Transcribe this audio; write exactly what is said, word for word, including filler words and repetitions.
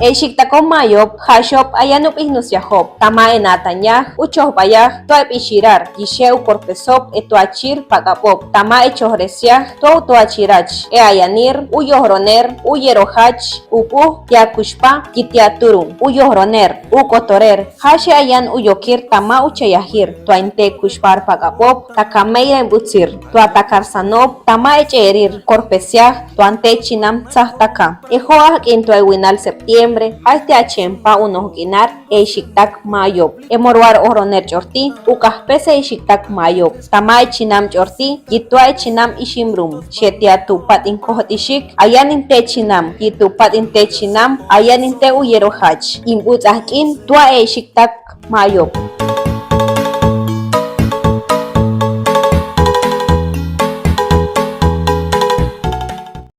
E isiktakob mayob, jashob ayan upijnusiajob, tama e natanyaj, uchojbayaj, tua e bisirar, yishe ukorpesob e tuachir pak'abob, tama e chojresyaj, tua utuachirach, e ayanir, uyoroner, uyerojach, ubuj, tia kushpa, yut tia turum, uyoroner, ukotorer, jashe ayan uyokir tama uchayajir, tua inte kushpar pak'abob, takam meiren butsir, tua takar sanob, tama e ch'eerir, korpesyaj, tua inte chinam tsaj takax. E jo'ak k'in tua e winal septiembre, jaste achempa unoj k'inar, e isiktak mayob. E moruar oroner ch'orti, ukajpes e isiktak mayob. Tama e chinam ch'orti, yut tua e chinam Ishimrum. Shet tia tupad in kojt'isik, ayan inte chinam, yut tupad inte chinam, ayan inte uyerojach. In buts'aj k'in, tua e isiktak mayob.